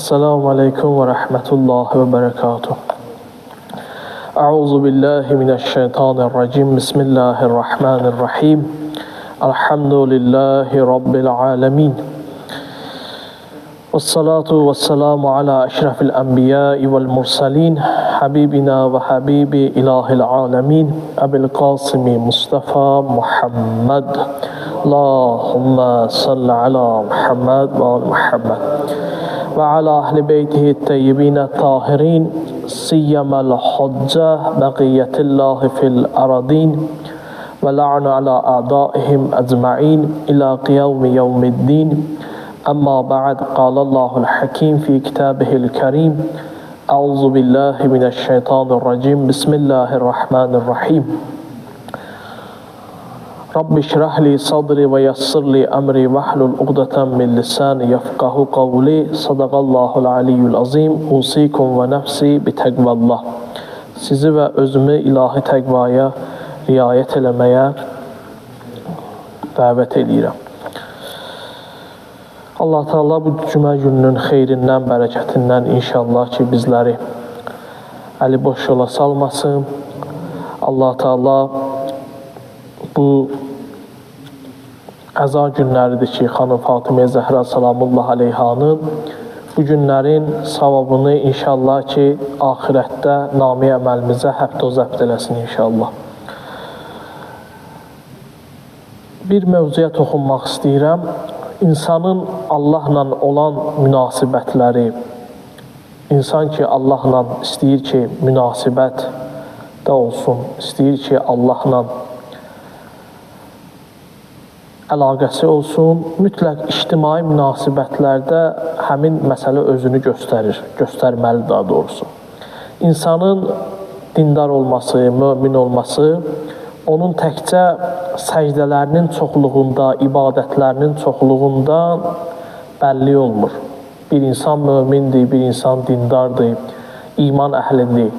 Esselamu Aleyküm ve Rahmetullahi ve Berekatuhu. Euzu billahi mineşşeytanirracim. Bismillahirrahmanirrahim. Elhamdülillahi Rabbil alemin. Vessalatu vesselamu ala eşrefil enbiya'i vel mursalin. Habibina ve habibi ilahil alemin. Ebil Kasimi Mustafa Muhammed. Allahümme salli ala Muhammed ve al Muhammed. Ve ala ahli beytihi teyyibine tahirin. Siyyemel hacca bakiyetillahi fil aradin. Ve la'nu ala a'daihim ecma'in ila qiyavmi yevmiddin. Amma ba'd, qala Hakim fi kitabihil kerim. Euzu billahi mineşşeytanirracim. Bismillahirrahmanirrahim. Rabbi şrah li sadri ve yassir li emri vahlul uqdeten min lisani yefkahu kavli. Sadakallahul aliyyul azim. Usikum ve nefsi bi tekvallah. Sizi və özümü ilahi təqvaya riayət eləməyə dəvət eləyirəm. Allah Teala bu cümə gününün xeyrindən, bərəkətindən inşallah ki bizləri əli boş yola salmasın. Allah Teala bu əza günləridir ki, xanım Fatimə Zəhra salamullah aleyhanın bu günlərin savabını inşallah ki axirətdə nami əməlimizə həbt o zəbt eləsin inşallah. Bir mövzuya toxunmaq istəyirəm. İnsanın Allahla olan münasibətləri, insan ki Allahla istəyir ki münasibət də olsun, istəyir ki Allahla əlaqəsi olsun, mütləq ictimai münasibətlərdə həmin məsələ özünü göstərir, göstərməli daha doğrusu. İnsanın dindar olması, mömin olması, onun təkcə səcdələrinin çoxluğunda, ibadətlərinin çoxluğunda bəlli olmur. Bir insan mömindir, bir insan dindardır, iman əhlidir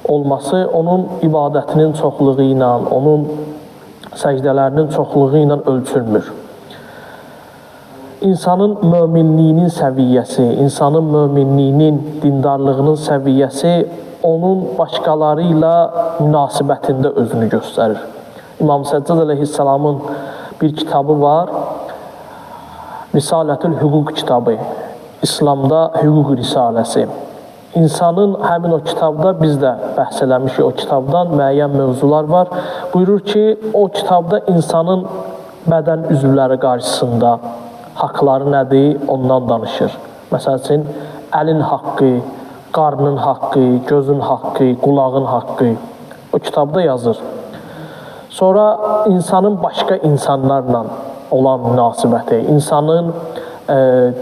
olması onun ibadətinin çoxluğu ilə, onun səcdələrinin çoxluğu ilə ölçülmür. İnsanın möminliyinin səviyyəsi, insanın möminliyinin, dindarlığının səviyyəsi onun başqaları ilə münasibətində özünü göstərir. İmam Səccad əleyhissalamın bir kitabı var, Risalətül Hüquq kitabı, İslamda hüquq risaləsi. İnsanın həmin o kitabda, biz də bəhs eləmişik o kitabdan, müəyyən mövzular var. Buyurur ki, o kitabda insanın bədən üzvləri qarşısında haqları nədir, ondan danışır. Məsəl üçün, əlin haqqı, qarnın haqqı, gözün haqqı, qulağın haqqı o kitabda yazır. Sonra insanın başqa insanlarla olan münasibəti, insanın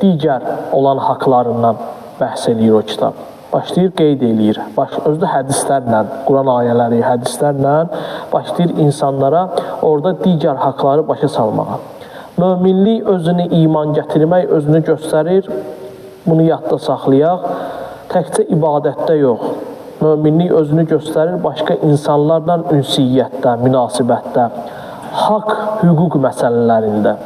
digər olan haqlarından bəhs eləyir o kitab. Başlayır, qeyd eləyir. Özü də hədislərlə, Quran ayələri, hədislərlə başlayır insanlara orada digər haqları başa salmağa. Möminlik özünü iman gətirmək, özünü göstərir. Bunu yadda saxlayaq. Təkcə ibadətdə yox. Möminlik özünü göstərir başqa insanlarla ünsiyyətdə, münasibətdə, haqq, hüquq məsələlərində.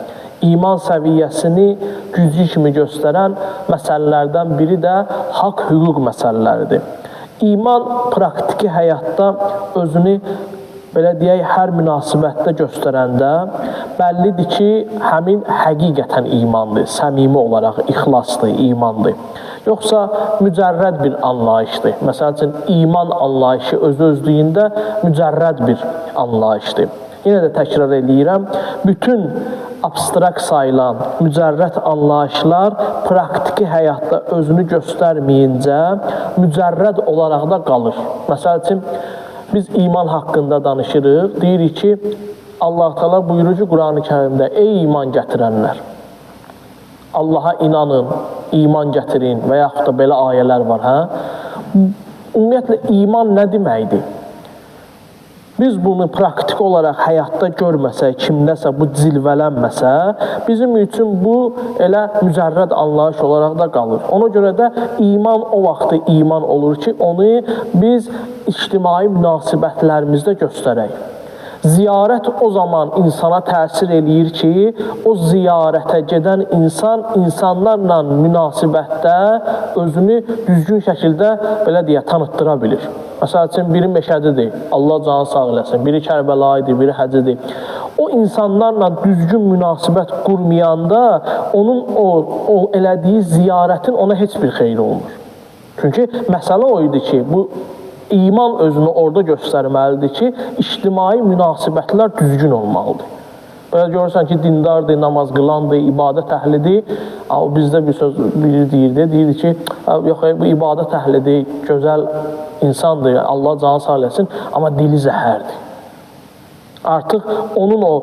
İman səviyyəsini güzgü kimi göstərən məsələlərdən biri də haqq, hüquq məsələləridir. İman praktiki həyatda özünü, belə deyək, hər münasibətdə göstərəndə bəllidir ki, həmin həqiqətən imandır, səmimi olaraq ixlasdır, imandır. Yoxsa mücərrəd bir anlayışdır. Məsəl üçün, iman anlayışı öz-özlüyündə mücərrəd bir anlayışdır. Yenə də təkrar eləyirəm, bütün abstrakt sayılan mücərrəd anlayışlar praktiki həyatda özünü göstərməyincə mücərrəd olaraq da qalır. Məsəl üçün, biz iman haqqında danışırıq, deyirik ki, Allah Teala buyurur ki, Qur'an-ı Kərimdə, ey iman gətirənlər, Allaha inanın, iman gətirin və yaxud da belə ayələr var. Hə? Ümumiyyətlə, iman nə deməkdir? Biz bunu praktik olaraq həyatda görməsək, kimdəsə bu cilvələnməsə, bizim üçün bu elə mücərrəd anlayış olaraq da qalır. Ona görə də iman o vaxtı iman olur ki, onu biz ictimai münasibətlərimizdə göstərək. Ziyarət o zaman insana təsir eləyir ki, o ziyarətə gedən insan insanlarla münasibətdə özünü düzgün şəkildə, belə deyə, tanıtdıra bilir. Məsəl üçün, biri Məşədidir, Allah canı sağ eləsin, biri Kərbəlayıdır, biri Həcidir. O insanlarla düzgün münasibət qurmayanda onun o elədiyi ziyarətin ona heç bir xeyri olmur. Çünki məsələ o idi ki, bu iman özünü orada göstərməlidir ki, ictimai münasibətlər düzgün olmalıdır. Belə görürsən ki, dindardır, namaz qılandır, ibadət əhlidir. O bizdə bir söz biri deyirdi ki, yox, bu ibadət əhlidir, gözəl insandır, Allah canı sağ eləsin, amma dili zəhərdir. Artıq onun o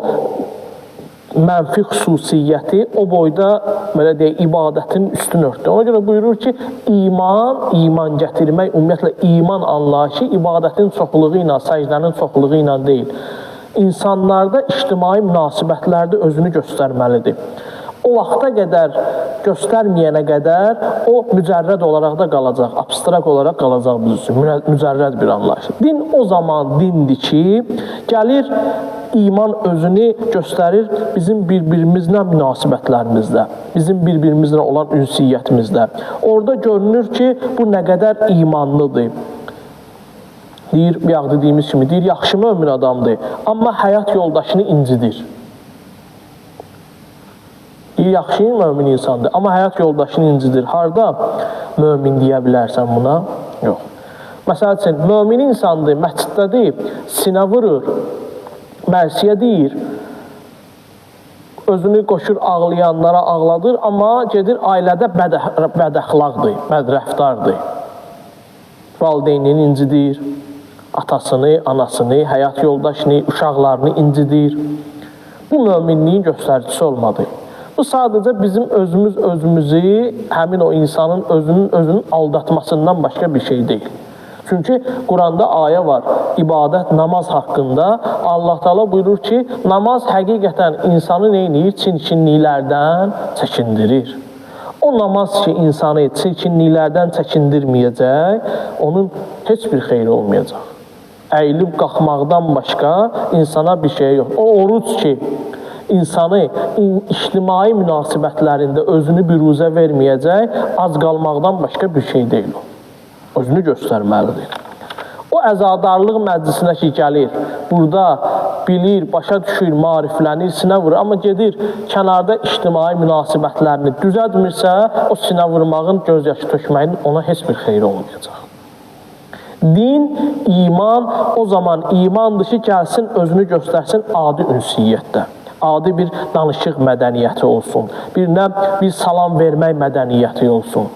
mənfi xüsusiyyəti o boyda, belə deyək, ibadətin üstünü örtdü. Ona görə buyurur ki, iman gətirmək, ümumiyyətlə iman anlayışı ibadətin çoxluğu ilə, səcdənin çoxluğu ilə deyil. İnsanlarda ictimai münasibətlərdə özünü göstərməlidir. O vaxta qədər göstərməyənə qədər o mücərrəd olaraq da qalacaq, abstrakt olaraq qalacaq biz üçün, mücərrəd bir anlayış. Din o zaman dindir ki, gəlir iman özünü göstərir bizim bir-birimizlə münasibətlərimizdə, bizim bir-birimizlə olan ünsiyyətimizdə. Orada görünür ki, bu nə qədər imanlıdır. Deyir, bayaq dediyimiz kimi, deyir, yaxşı mömin adamdır, amma həyat yoldaşını incidir. Deyir, yaxşı mömin insandır, amma həyat yoldaşını incidir. Harda mömin deyə bilərsən buna? Yox. Məsəl üçün, mömin insandır, məsciddədir, sinə vurur, mərsiyə deyir, özünü qoşur ağlayanlara ağladır, amma gedir ailədə bədəxlaqdır, bədrəftardır. Valideynini incidir, atasını, anasını, həyat yoldaşını, uşaqlarını incidir. Bu möminliyin göstəricisi olmadı. Bu sadəcə bizim özümüz özümüzü, həmin o insanın özünün aldatmasından başqa bir şey deyil. Çünki Quranda ayə var, ibadət, namaz haqqında. Allah Teala buyurur ki, namaz həqiqətən insanı neynir? Çirkinliklərdən çəkindirir. O namaz ki, insanı çirkinliklərdən çəkindirməyəcək, onun heç bir xeyri olmayacaq. Əyilib qalxmaqdan başqa insana bir şey yox. O oruc ki, insanı ictimai münasibətlərində özünü büruzə verməyəcək, az qalmaqdan başqa bir şey deyil o. Özünü göstərməlidir. O əzadarlıq məclisinə ki, gəlir, burada bilir, başa düşür, maariflənir, sinə vurur, amma gedir kənarda ictimai münasibətlərini düzəltmirsə, o sinə vurmağın, göz yaşı tökməyin ona heç bir xeyri olmayacaq. Din, iman, o zaman imandır ki, gəlsin, özünü göstərsin adi ünsiyyətdə. Adi bir danışıq mədəniyyəti olsun, bir salam vermək mədəniyyəti olsun.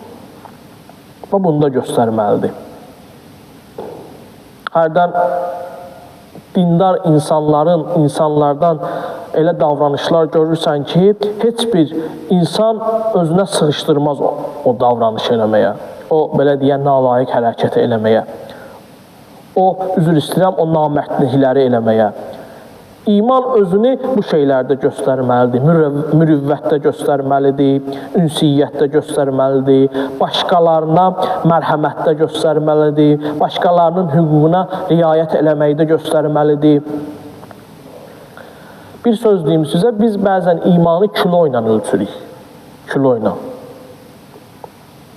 Və bunu da göstərməlidir. Hərdən dindar insanlardan elə davranışlar görürsən ki, heç bir insan özünə sığışdırmaz o davranış eləməyə, o, belə deyən, nalayiq hərəkəti eləməyə, o, üzr istəyirəm, o namərdlikləri eləməyə. İman özünü bu şeylərdə göstərməlidir, mürüvvətdə göstərməlidir, ünsiyyətdə göstərməlidir, başqalarına mərhəmətdə göstərməlidir, başqalarının hüququna riayət eləməkdə göstərməlidir. Bir söz deyim sizə, biz bəzən imanı kilo ilə ölçürük, kilo ilə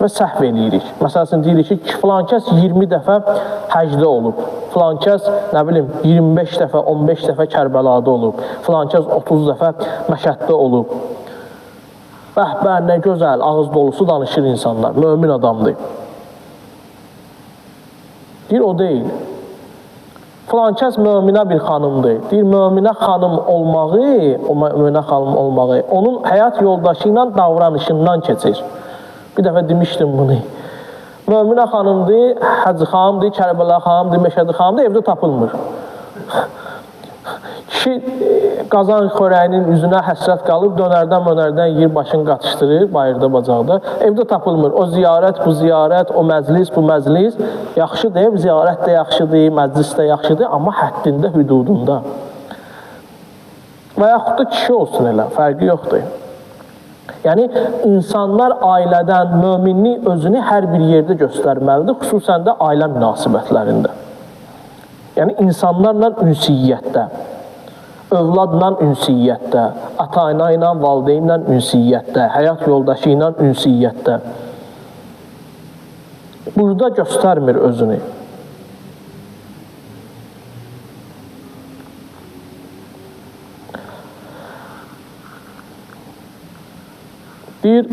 və səhv eləyirik. Məsəl üçün, deyirik ki, filan kəs 20 dəfə həcdə olub, filan kəs, nə bilim, 25 dəfə, 15 dəfə Kərbəlada olub, filan kəs 30 dəfə Məşəddə olub. Bəh, bəh, nə gözəl, ağız dolusu danışır insanlar, mömin adamdır. Deyir, o deyil. Filan kəs möminə bir xanımdır. Deyir, möminə xanım olmağı, o möminə xanım olmağı, onun həyat yoldaşı ilə davranışından keçir. Bir dəfə demişdim bunu. Möminə xanımdır, Hacı xanımdır, Kərbəla xanımdır, Məşədi xanımdır, evdə tapılmır. Kişi qazan xörəyinin üzünə həsrət qalıb, dönərdən mönərdən yiyir, başını qatışdırır, bayırda, bacaqda. Evdə tapılmır. O ziyarət, bu ziyarət, o məclis, bu məclis. Yaxşıdır, ziyarət də yaxşıdır, məclis də yaxşıdır, amma həddində, hüdudunda. Və yaxud da kişi olsun elə, fərqi yoxdur. Yəni, insanlar ailədən möminlik özünü hər bir yerdə göstərməlidir, xüsusən də ailə münasibətlərində. Yəni, insanlarla ünsiyyətdə. Övladla ünsiyyətdə, ata-ana ilə, valideynlə ünsiyyətdə, həyat yoldaşı ilə ünsiyyətdə. Burada göstərmir özünü. Deyir,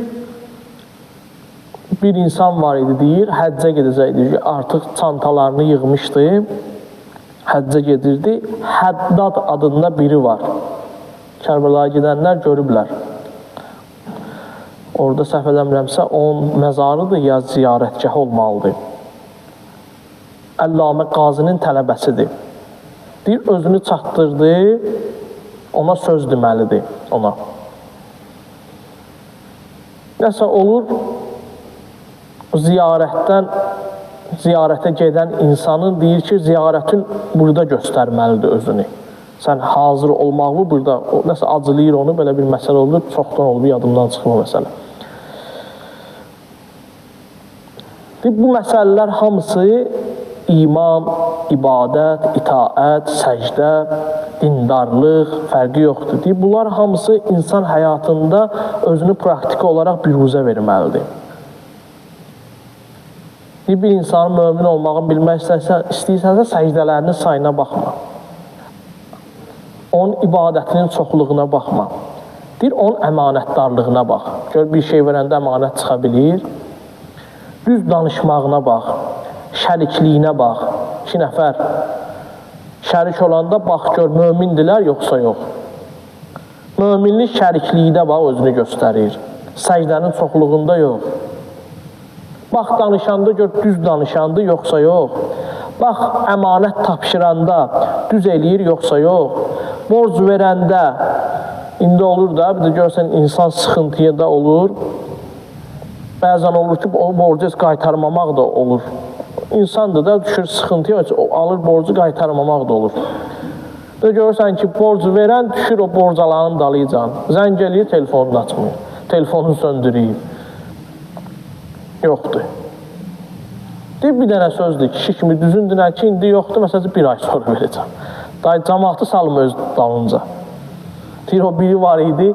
bir insan var idi, deyir, həccə gedəcəkdi, artıq çantalarını yığmışdı, həccə gedirdi. Həddad adında biri var. Kərbəlaya gedənlər görüblər. Orada səhv eləmirəmsə, onun məzarıdır ya ziyarətgahı olmalıdır. Əllamə Qazinin tələbəsidir. Deyir, özünü çatdırdı, ona söz deməlidir, ona. Nəsə olur, ziyarətə gedən insanın deyir ki, ziyarətin burada göstərməlidir özünü. Sən hazır olmalı burada, nəsə acılayır onu, belə bir məsələ olur, çoxdan olub, yadımdan çıxma məsələ. Bu məsələlər hamısı iman, ibadət, itaət, səcdə, dindarlıq, fərqi yoxdur. Deyir, bunlar hamısı insan həyatında özünü praktiki olaraq büruzə verməlidir. Deyir, bir insanın mömin olmağını bilmək istəyirsənsə, səcdələrinin sayına baxma. Onun ibadətinin çoxluğuna baxma. Deyir, onun əmanətdarlığına bax. Gör, bir şey verəndə əmanət çıxa bilir. Düz danışmağına bax, şərikliyinə bax. 2 nəfər şərik olanda bax, gör, mömindirlər yoxsa yox. Möminlik şəriklikdə bax, özünü göstərir. Səcdənin çoxluğunda yox. Bax, danışanda gör, düz danışandı yoxsa yox. Bax, əmanət tapşıranda düz eləyir yoxsa yox. Borc verəndə, indi olur da, bir də görsən, insan sıxıntıya da olur. Bəzən olur ki, o borcu heç qaytarmamaq da olur. İnsandır da, düşür sıxıntıya, alır borcu qaytarmamaq da olur. Və görürsən ki, borcu verən düşür o borc alanın dalıcan. Zəng eləyir, telefonunu açmır. Telefonunu söndürür. Yoxdur. Deyir, bir dənə sözdür, kişi kimi düzündür, ki, indi yoxdur, məsələn, bir ay sonra verəcəm. Dayı, cəmaatı salma öz dalınca. Deyir, o biri var idi,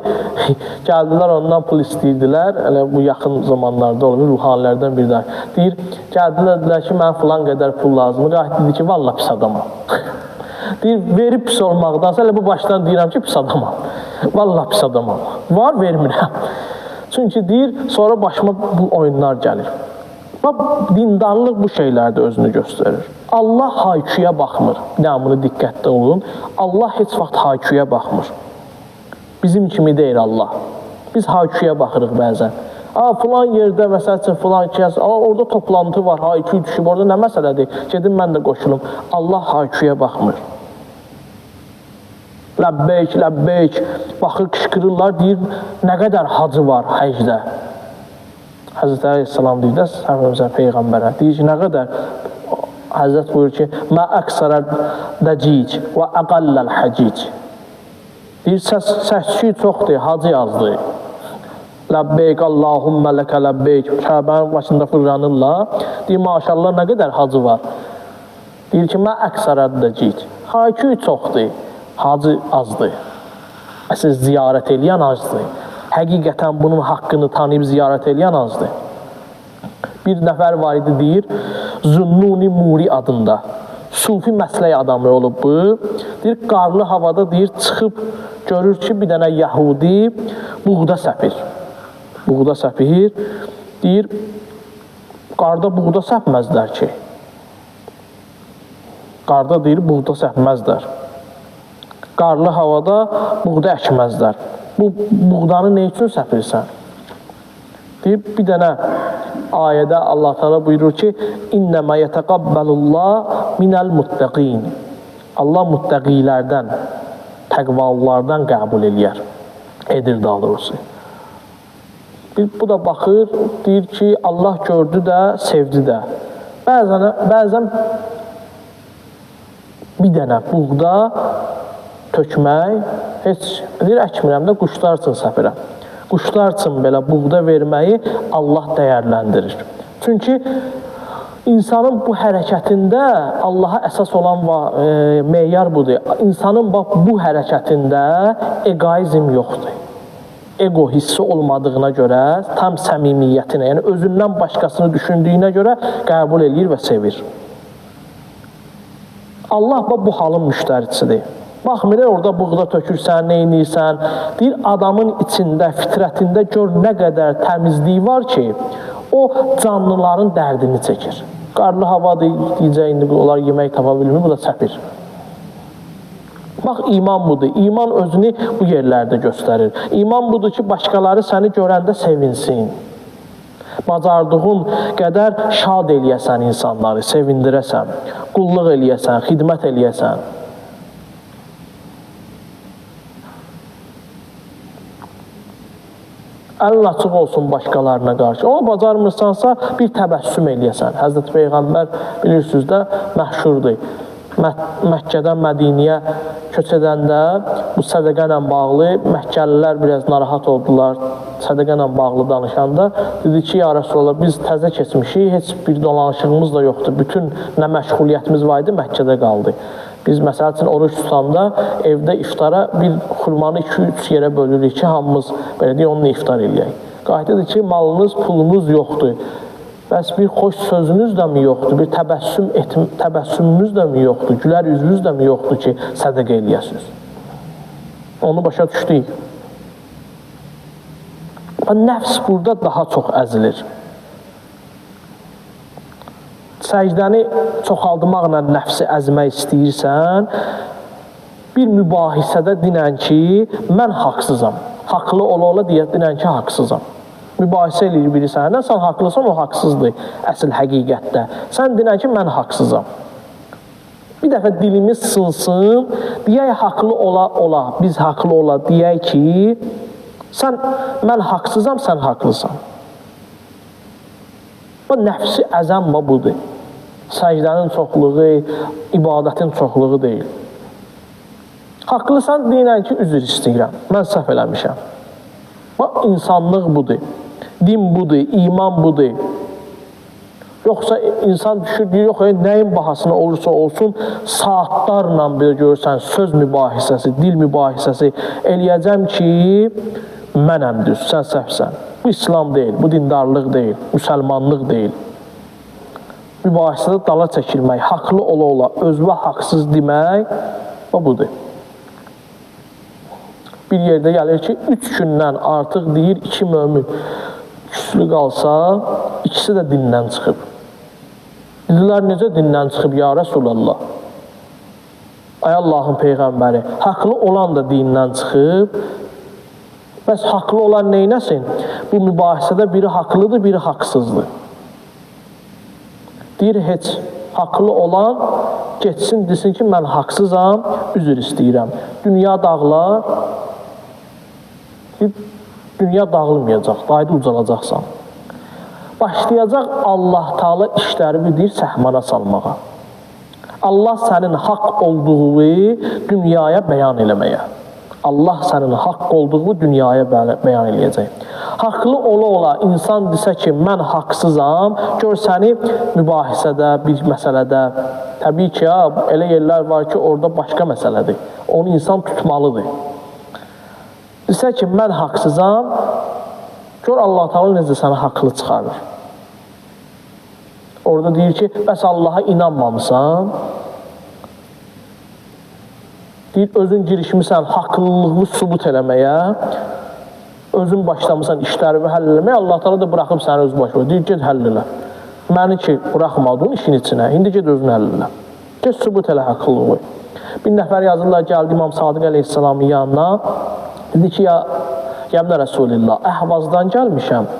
gəldilər ondan pul istəyirdilər, elə bu yaxın zamanlarda olub, ruhanilərdən bir daha. Deyir, gəldilər, dedilər ki, mənə filan qədər pul lazımdır. Qayıt dedi ki, valla pis adamam. Deyir, verib pis olmaqdansa, elə bu başdan deyirəm ki, pis adamam. Valla pis adamam. Var, vermirəm. Çünki deyir, sonra başıma bu oyunlar gəlir. Bax, dindarlıq bu şeylərdə özünü göstərir. Allah hayküyə baxmır. Nə, bunu diqqətli olun. Allah heç vaxt hayküyə baxmır. Bizim kimi deyil Allah. Biz hayküyə baxırıq bəzən. A, filan yerdə, məsəl üçün, filan kəs, a, orada toplantı var, haykü düşüb, orada nə məsələdir? Gedim, mən də qoşulum. Allah hayküyə baxmır. Ləbbeyk, ləbbeyk, baxır, qışqırırlar, deyir, nə qədər hacı var həcdə. Həzrət Əleyhisselam deyir də, səhvimizə Peyğəmbərə, deyir ki, nə qədər? Həzrət buyurur ki, mə əksərə dəcic və əqəlləl həcic. Deyir, səs-küy çoxdur, hacı azdır. Ləbbeyk, Allahümmə ləkə ləbbeyk, Kəbənin başında fırlanırlar. Deyir, maşallah, nə qədər hacı var? Deyir ki, mə əksərə dəcic. Hayküy çoxdur, hacı azdır. Əsl ziyarət eləyən azdır. Həqiqətən bunun haqqını tanıyıb ziyarət eləyən azdır. Bir nəfər var idi, deyir, Zünnuni Muri adında. Sufi məsləyi adamı olub bu. Deyir, qarlı havada deyir, çıxıb görür ki, bir dənə Yahudi buğda səpir. Buğda səpir. Deyir, qarda buğda səpməzlər ki. Qarda deyir, buğda səpməzlər. Qarlı havada buğda əkməzlər. Bu buğdanı nə üçün səpirsən? Deyir, bir dənə ayədə Allah Teala buyurur ki, İnnəmə yətəqəbbəlullah minəl muttəqin. Allah muttəqilərdən, təqvalılardan qəbul eləyər. Edir daha doğrusu. Bu da baxır, deyir ki, Allah gördü də, sevdi də. Bəzən bir dənə buğda tökmək, heç, deyir, əkmirəm də, quşlar üçün səpirəm. Quşlar üçün belə buğda verməyi Allah dəyərləndirir. Çünki İnsanın bu hərəkətində Allaha əsas olan meyar budur. İnsanın bax bu hərəkətində egoizm yoxdur. Ego hissi olmadığına görə, tam səmimiyyətinə, yəni özündən başqasını düşündüyünə görə qəbul eləyir və sevir. Allah bax bu halın müştərisidir. Baxmır, orada buğda tökürsən, neynirsən. Deyir, adamın içində, fitrətində gör nə qədər təmizliyi var ki, o canlıların dərdini çəkir. Qarlı hava deyəcək, indi onlar yemək tapa bilmir, bu da çəpir. Bax, iman budur. İman özünü bu yerlərdə göstərir. İman budur ki, başqaları səni görəndə sevinsin. Bacardığın qədər şad eləyəsən insanları, sevindirəsən, qulluq eləyəsən, xidmət eləyəsən. Əlin açıq olsun başqalarına qarşı. Onu bacarmırsansa bir təbəssüm eləyəsən. Həzrəti Peyğəmbər bilirsiniz də məşhurdur. Məkkədən Mədiniyə köç edəndə bu sədəqə ilə bağlı Məkkəlilər biraz narahat oldular. Sədəqə ilə bağlı danışanda dedi ki, ya Rəsulallah, biz təzə keçmişik, heç bir dolanışığımız da yoxdur. Bütün nə məşğuliyyətimiz var idi, Məkkədə qaldı. Biz məsəl üçün oruç tutanda evdə iftara bir xurmanı 2-3 yerə bölürük ki, hamımız belə deyək, onunla iftar eləyək. Qayıtdır ki, malınız, pulunuz yoxdur. Bəs bir xoş sözünüz də mi yoxdur, bir təbəssümünüz də mi yoxdur, gülər üzünüz də mi yoxdur ki, sədəqə eləyəsiniz? Onu başa düşdük. Nəfs burada daha çox əzilir. Səcdəni çoxaldmaqla nəfsi əzmək istəyirsən, bir mübahisədə dinən ki, mən haqsızam. Haqlı ola-ola deyə dinən ki, haqsızam. Mübahisə eləyir biri sənə, sən haqlısan, o haqsızdır əsl həqiqətdə. Sən dinən ki, mən haqsızam. Bir dəfə dilimiz sınsın, deyək haqlı ola-ola, biz haqlı ola, deyək ki, sən, mən haqsızam, sən haqlısan. Bu nəfsi əzəm budur. Səcdənin çoxluğu, ibadətin çoxluğu deyil. Haqlısan, deyilən ki, üzr istəyirəm, mən səhv eləmişəm. Bax, insanlıq budur, din budur, iman budur. Yoxsa insan düşür, deyir, yox, nəyin bahasına olursa olsun, saatlarla belə görürsən, söz mübahisəsi, dil mübahisəsi eləyəcəm ki, mənəm düz, sən səhvsən. Bu İslam deyil, bu dindarlıq deyil, müsəlmanlıq deyil. Mübahisədə dala çəkilmək, haqlı ola-ola, özvə haqsız demək, o budur. Bir yerdə gəlir ki, 3 gündən artıq deyir, 2 mömin küslü qalsa, ikisi də dindən çıxıb. Dedilər, necə dindən çıxıb, ya Rəsulallah? Ay Allahın Peyğəmbəri, haqlı olan da dindən çıxıb. Bəs haqlı olan neynəsin? Bu mübahisədə biri haqlıdır, biri haqsızdır. Deyir, heç haqlı olan getsin, desin ki, mən haqsızam, üzr istəyirəm. Dünya dağlar, dünya dağılmayacaq, dayda ucalacaqsan. Başlayacaq Allah Taala işləri deyir, səhmana salmağa. Allah sənin haqq olduğu dünyaya bəyan eləməyə. Allah sənin haqq olduğu dünyaya bəyan eləyəcək. Haqlı ola-ola insan desə ki, mən haqsızam, gör səni mübahisədə, bir məsələdə. Təbii ki, ya, elə yerlər var ki, orada başqa məsələdir. Onu insan tutmalıdır. Desə ki, mən haqsızam, gör Allah Taala necə səni haqlı çıxarır. Orada deyir ki, bəs Allaha inanmamısan. Deyir, özün girişmisən haqlılığını sübut eləməyə, özün başlamısan işləri və həll eləməyə, Allah Taala da buraxıb səni öz başına. Deyir, get həll elə. Məni ki, buraxmadın işin içinə, indi get özün həll elə. Get sübut elə haqlılığı. Bir nəfər yazırlar, gəldi İmam Sadiq əleyhissalamın yanına, dedi ki, ya Yəbnə Rəsulillah, Əhvazdan gəlmişəm.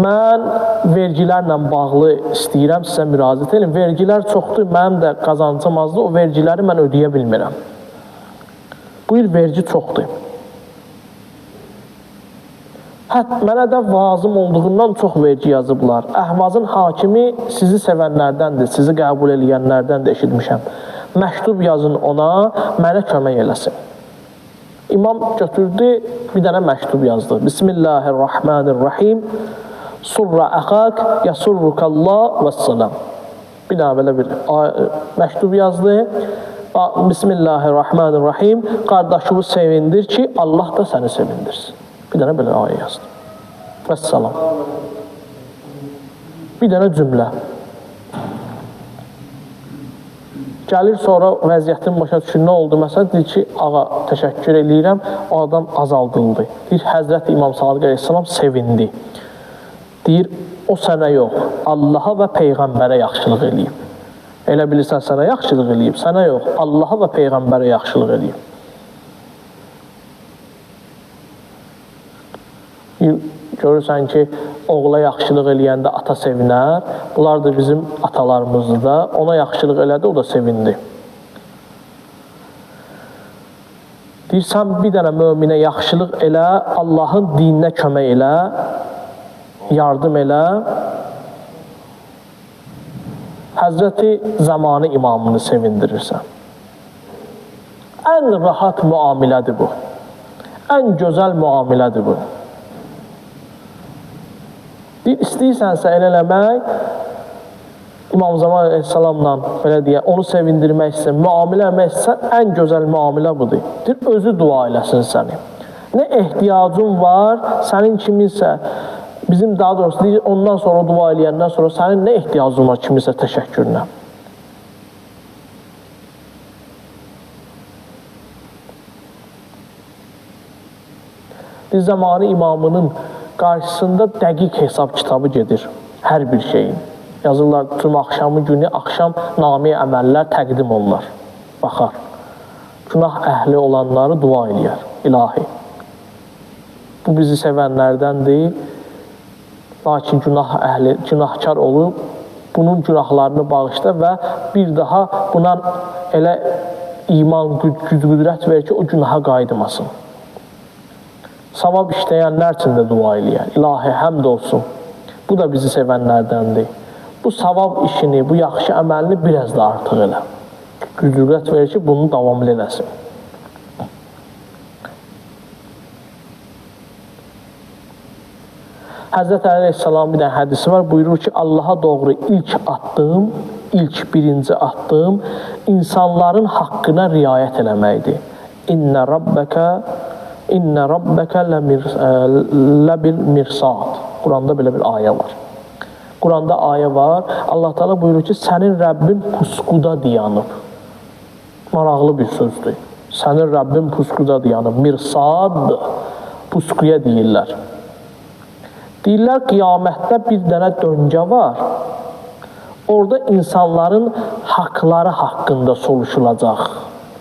Mən vergilərlə bağlı istəyirəm, sizə müraciət edim. Vergilər çoxdur, mənim də qazancım azdır, o vergiləri mən ödəyə bilmirəm. Bu il vergi çoxdur. Hətta mənə də vazım olduğundan çox vergi yazıblar. Əhvazın hakimi sizi sevənlərdəndir, sizi qəbul eləyənlərdən də eşitmişəm. Məktub yazın ona, mənə kömək eləsin. İmam götürdü, bir dənə məktub yazdı. Bismillahirrahmanirrahim. Surra əxak yasurrukallah vəssalam. Bir daha belə bir məktub yazdı. Bismillahirrahmanirrahim. Qardaşımı sevindir ki, Allah da səni sevindirsin. Bir dənə belə ayə yazdı. Vəssalam. Bir dənə cümlə. Gəlir sonra vəziyyətin başa düşür, nə oldu? Məsələn, deyir ki, ağa, təşəkkür eləyirəm, o adam azaldıldı. Deyir, Həzrəti İmam Sadiq əleyhissalam sevindi. Deyir, o sənə yox, Allaha və Peyğəmbərə yaxşılıq eləyib. Elə bilirsən, sənə yaxşılıq eləyib, sənə yox, Allaha və Peyğəmbərə yaxşılıq eləyib. Görürsən ki, oğula yaxşılıq eləyəndə ata sevinər. Bunlar da bizim atalarımızdır da. Ona yaxşılıq elədi, o da sevindi. Deyirsən, bir dənə möminə yaxşılıq elə, Allahın dininə kömək elə, yardım elə. Həzrəti zamanı imamını sevindirirsən. Ən rahat müamilədir bu. Ən gözəl müamilədir bu. İstəyirsənsə elə eləmək, İmam Zaman əleyhissalamla belə deyə, onu sevindirmək istəyirsən, müamilə eləmək istəyirsən, ən gözəl müamilə budur. Deyir, özü dua eləsin səni. Nə ehtiyacın var, sənin kiminsə, bizim daha doğrusu, deyir, ondan sonra dua eləyəndən sonra sənin nə ehtiyacın var kiminsə təşəkkürünə? Bir zamanı imamının qarşısında dəqiq hesab kitabı gedir hər bir şeyin. Yazırlar, tüm axşamı günü, axşam nami əməllər təqdim olunur. Baxar. Günah əhli olanları dua eləyər. İlahi. Bu bizi sevənlərdəndir. Lakin günah əhli, günahkar olub, bunun günahlarını bağışla və bir daha buna elə iman, güc, qüdrət verir ki, o günaha qayıtmasın. Savab işləyənlər üçün də dua eləyər. İlahi, həmd olsun. Bu da bizi sevənlərdəndir. Bu savab işini, bu yaxşı əməlini biraz da artıq elə. Güc-qüdrət verir ki, bunu davamlı eləsin. Həzrət Əli əleyhissalamın bir dənə hədisi var. Buyurur ki, Allaha doğru ilk attığım, ilk birinci attığım insanların haqqına riayət eləməkdir. İnnə rabbəkə ləbil mirsad. Quranda belə bir ayə var. Quranda ayə var. Allah Teala buyurur ki, sənin Rəbbin pusquda dayanıb. Maraqlı bir sözdür. Sənin Rəbbin pusquda dayanıb. Mirsad, pusquya deyirlər. Deyirlər, qiyamətdə bir dənə döngə var. Orada insanların haqları haqqında soruşulacaq.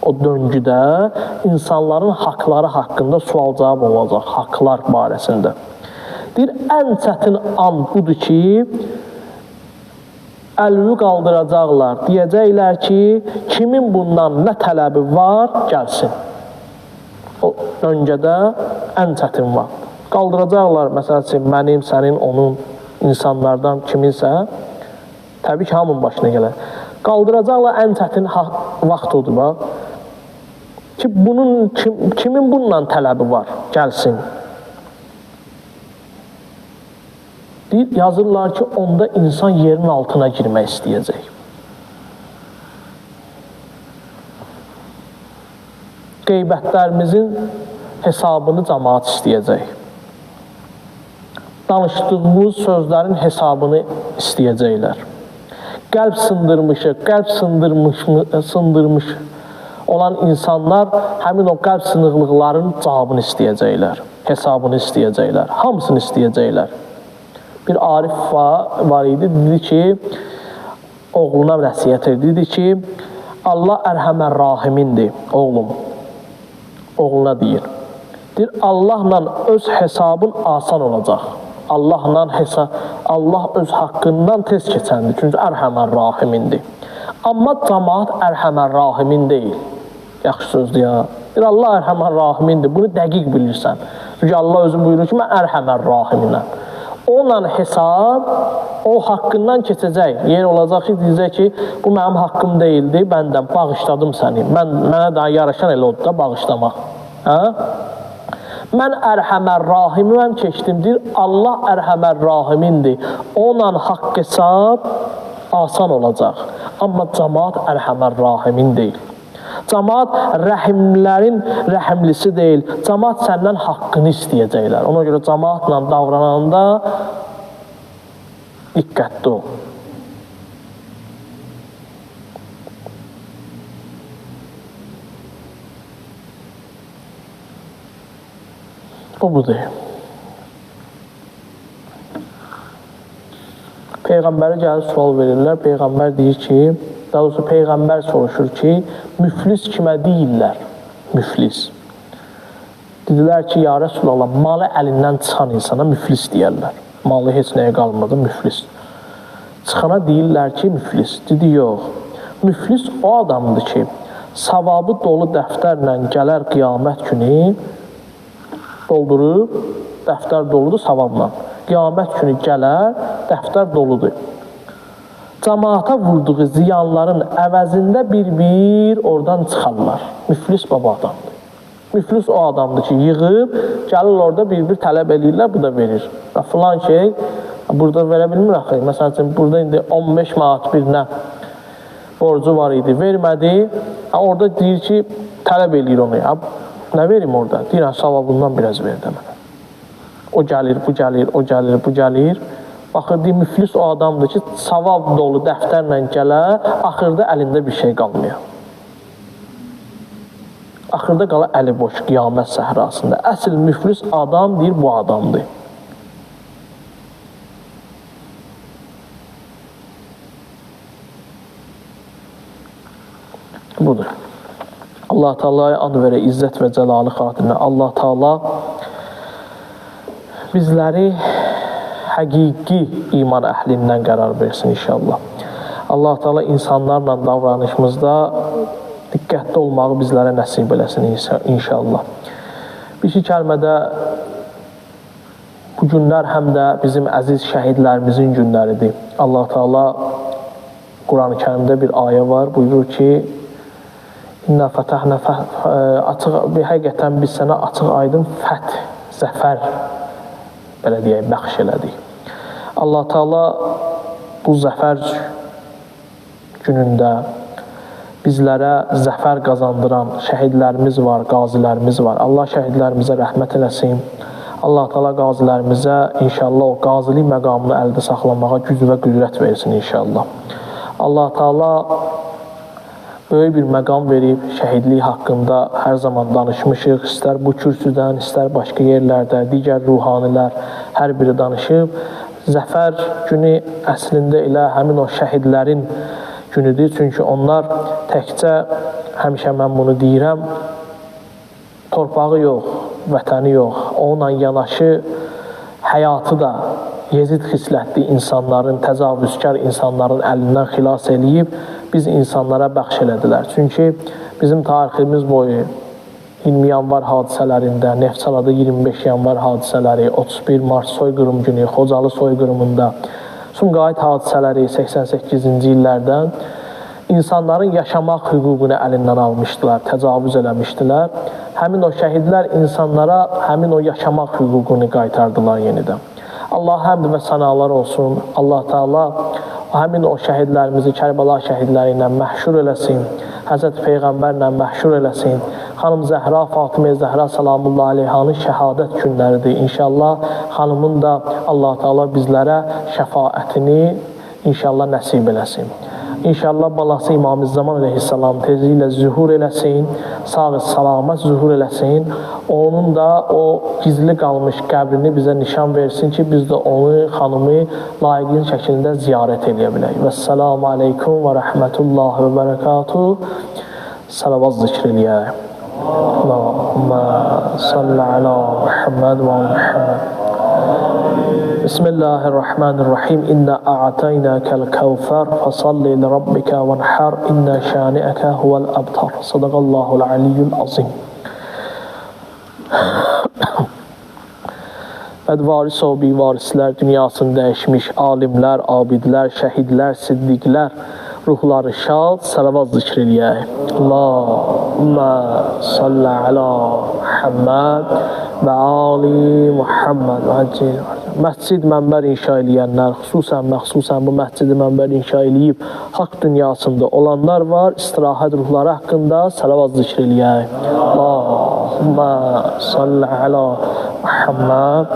O döngüdə insanların haqları haqqında sual-cavab olacaq, haqlar barəsində. Deyir, ən çətin an budur ki, əlvi qaldıracaqlar. Deyəcəklər ki, kimin bundan nə tələbi var, gəlsin. O döngədə ən çətin var. Qaldıracaqlar, məsəl üçün, mənim, sənin, onun, insanlardan kiminsə, təbii ki, hamının başına gələr. Qaldıracaqlar ən çətin vaxt odur, bax. Ki, bunun, kimin bununla tələbi var, gəlsin. Deyir, yazırlar ki, onda insan yerin altına girmək istəyəcək. Qeybətlərimizin hesabını cəmaat istəyəcək. Danışdığımız sözlərin hesabını istəyəcəklər. Qəlb sındırmışıq, qəlb sındırmış olan insanlar həmin o qəlb sınıqlıqların cavabını istəyəcəklər, hesabını istəyəcəklər, hamısını istəyəcəklər. Bir arif var idi, dedi ki, oğluna nəsihət edir, dedi ki, Allah ərhəmər rahimindir, oğlum, oğluna deyir. Deyir, Allahla öz hesabın asan olacaq. Allahla hesab, Allah öz haqqından tez keçəndir, çünki ərhəmər rahimindir. Amma cəmaat ərhəmər rahimin deyil. Yaxşı sözdür ya. Deyir, Allah ərhəmər rahimindir, bunu dəqiq bilirsən. Çünki Allah özü buyurur ki, mən ərhəmər rahiminəm. Onunla hesab, o haqqından keçəcək. Yer olacaq ki, deyəcək ki, bu mənim haqqım deyildi, mən də bağışladım səni. Mənə daha yaraşan elə odur da bağışlamaq. Hə? Mən Ərhəmər Rahiməm keçdim, deyir, Allah Ərhəmər Rahimindir. Onunla haqq hesab asan olacaq. Amma cəmaat Ərhəmər Rahimin deyil. Cəmaat rəhimlərin rəhimlisi deyil. Cəmaat səndən haqqını istəyəcəklər. Ona görə cəmaatla davrananda diqqətli ol. O budur. Peyğəmbərə gəlib sual verirlər. Peyğəmbər deyir ki, daha doğrusu Peyğəmbər soruşur ki, müflis kimə deyirlər? Müflis. Dedilər ki, ya Rəsulallah, malı əlindən çıxan insana müflis deyərlər. Malı heç nəyə qalmadı, müflis. Çıxana deyirlər ki, müflis. Dedi, yox. Müflis o adamdır ki, savabı dolu dəftərlə gələr qiyamət günü, doldurub, dəftər doludur savabla. Qiyamət günü gələr, dəftər doludur. Cəmaata vurduğu ziyanların əvəzində bir-bir oradan çıxarlar. Müflis baba adamdır. Müflis o adamdır ki, yığıb, gəlir orada bir-bir tələb eləyirlər, bu da verir. Filan şey, burada verə bilmir axı. Məsəl üçün, burada indi 15 manat birinə borcu var idi, vermədi. Orada deyir ki, tələb eləyir onu. Nə verim orada? Deyirəm, savabından biraz ver də mənə. O gəlir, bu gəlir, o gəlir, bu gəlir. Baxır, deyir, müflis o adamdır ki, savab dolu dəftərlə gələr, axırda əlində bir şey qalmıyor. Axırda qala əli boş qiyamət səhrasında. Əsl müflis adam deyir, bu adamdır. Budur. Allah Teala'ya and verə izzət və cəlalı xatirinə. Allah Teala bizləri həqiqi iman əhlindən qərar versin inşallah. Allah Teala insanlarla davranışımızda diqqətli olmağı bizlərə nəsib eləsin inşallah. Bir iki kəlmədə bu günlər həm də bizim əziz şəhidlərimizin günləridir. Allah Teala Quran-ı Kərimdə bir ayə var, buyurur ki, İnna fətəhnə açıq, həqiqətən biz sənə açıq aydın fəth, zəfər, belə deyək, bəxş elədik. Allah Teala bu zəfər günündə bizlərə zəfər qazandıran şəhidlərimiz var, qazilərimiz var. Allah şəhidlərimizə rəhmət eləsin. Allah Teala qazilərimizə inşallah o qazilik məqamını əldə saxlamağa güc və qüdrət versin inşallah. Allah Teala böyük bir məqam verib, şəhidlik haqqında hər zaman danışmışıq. İstər bu kürsüdən, istər başqa yerlərdə, digər ruhanilər hər biri danışıb. Zəfər günü əslində elə həmin o şəhidlərin günüdür. Çünki onlar təkcə, həmişə mən bunu deyirəm, torpağı yox, vətəni yox, onunla yanaşı həyatı da Yezid xislətli insanların, təcavüzkar insanların əlindən xilas eləyib, biz insanlara bəxş elədilər. Çünki bizim tariximiz boyu 20 yanvar hadisələrində, Neftçalada 25 yanvar hadisələri, 31 mart soyqırım günü, Xocalı soyqırımında, Sumqayıt hadisələri 88-ci illərdən insanların yaşamaq hüququnu əlindən almışdılar, təcavüz eləmişdilər. Həmin o şəhidlər insanlara həmin o yaşamaq hüququnu qaytardılar yenidən. Allah həmd və sənalar olsun. Allah Teala həmin o şəhidlərimizi Kərbəla şəhidləri ilə məhşur eləsin. Həzrəti Peyğəmbərlə məhşur eləsin. Xanım Zəhra, Fatimə Zəhra salamullah aleyhanın şəhadət günləridir. İnşallah xanımın da Allah Teala bizlərə şəfaətini inşallah nəsib eləsin. İnşallah balası İmam-ı Zaman əleyhissalam tezliklə zühur eləsin, sağ salamat zühur eləsin. Onun da o gizli qalmış qəbrini bizə nişan versin ki, biz də onu, xanımı layiqin şəklində ziyarət eləyə bilək. Vəssalamu aleykum və rəhmətullahi və bərəkatuhu. Salavat zikr eləyək. Allahümmə salli alə Muhammed və Muhammed. Bismillahirrahmanirrahim. İnna a'taynakal kevser fasalli li rabbika venhar inna şani'aka huvel abtar. Sadaqallahul aliyyul azim. Bədvaris o bivarislər dünyasını dəyişmiş alimlər, abidlər, şəhidlər, siddiqlər, Ruhları şad, salavat zikr eləyək. Allahümmə salli əla Muhammed və ali Muhammed və əcil. Məscid mənbər inşa eləyənlər, xüsusən, məxsusən bu məscidi mənbər inşa eləyib haqq dünyasında olanlar var, istirahət ruhları haqqında salavat zikr eləyək. Allahümmə salli əla Muhammed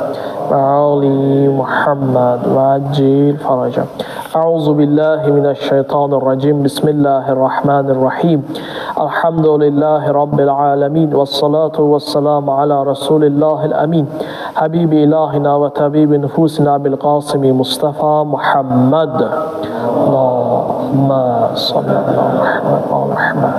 və ali Muhammed və əcil fərəcə. Əuzu billahi minəşşeytanirracim. Bismillahirrahmanirrahim. Elhamdülillahi Rabbil alemin. Vessalatu vesselamu ala Resulillahil əmin. Habibi ilahina və təbibi nüfusina bil Qasimi Mustafa Muhammed. Allahümme salli ala Muhammed və Muhammed.